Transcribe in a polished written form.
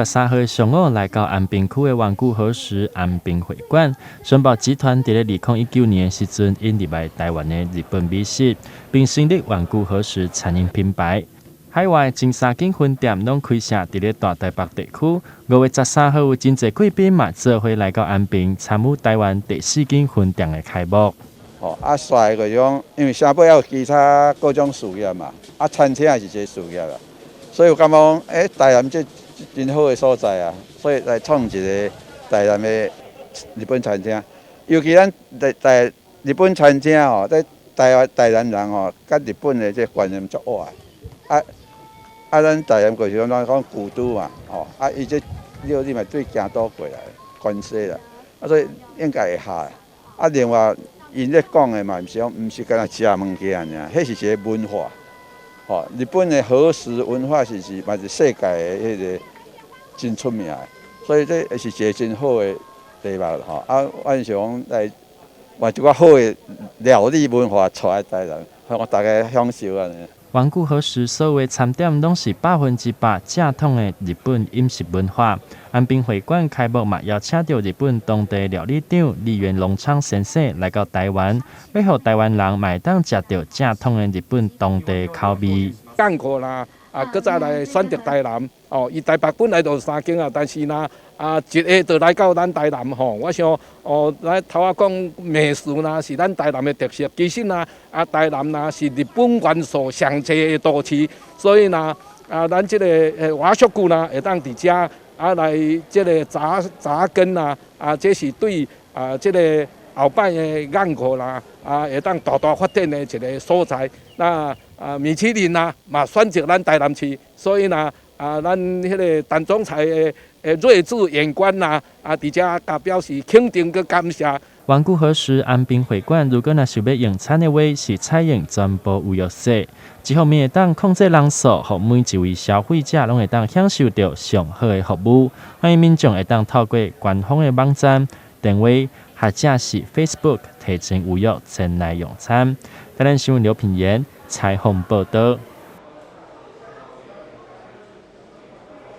13號上午來到安平區的丸久和食安平會館，雙寶集團佇咧2019年時陣引入來台灣的日本美食，並成立丸久和食餐飲品牌。海外前三間分店攏開設佇咧大台北地區。5月13號有真濟貴賓嘛，做伙來到安平參與台灣第四間分店的開幕。哦，啊，煞就是講，因為城堡還有其他各種事業嘛，啊，餐廳也是一個事業啦，所以我感覺講，台南這真好的所在啊，所以來創一個台南的日本餐廳。尤其咱台台日本餐廳吼，在台灣台南人吼，佮日本的這個觀念足倚的。啊啊，咱台南過去講講古都嘛，吼，啊，伊這料理嘛對京都過來關西啦，啊，所以應該會合。啊，另外。𪜶咧講的嘛，毋是講，毋是干焦食物件爾，彼是一個文化。吼，日本的和食文化是嘛是世界的彼個真出名的，所以這是一個真好的題目吼。啊，阮想講來換一寡好的料理文化帶來台南，予大家享受按呢。丸久和食所有的餐點攏是100%正統的日本飲食文化。安平會館開幕嘛，邀請著日本當地料理長栗原榮昌先生來到台灣，欲予台灣人嘛會當食著正統的日本當地口味。港口啦，啊，閣再來選擇台南，哦，伊台北本來就有三間啊，但是呢，啊，一下就來到咱台南吼，我想，哦，咱頭仔講美食呢是咱台南的特色，其實呢，啊，台南呢是日本元素上濟的都市，所以呢，啊，咱這個和食呢會當佇遮啊來這個紮扎根啊，啊，這是對啊這個後擺的眼庫啦，啊，會當大大發展的一個所在。那啊，米其林啊，嘛選擇咱台南市，所以呢，啊，咱彼個陳總裁的睿智眼光啊，啊，佇遮共表示肯定佮感謝。丸久和食安平會館，如果若想欲用餐的話，是採用全部預約制，一方面會當控制人數，予每一位消費者攏會當享受著上好的服務。歡迎民眾會當透過官方的網站、電話或者是 Facebook 提前預約前來用餐。台南新聞劉品言採訪報導。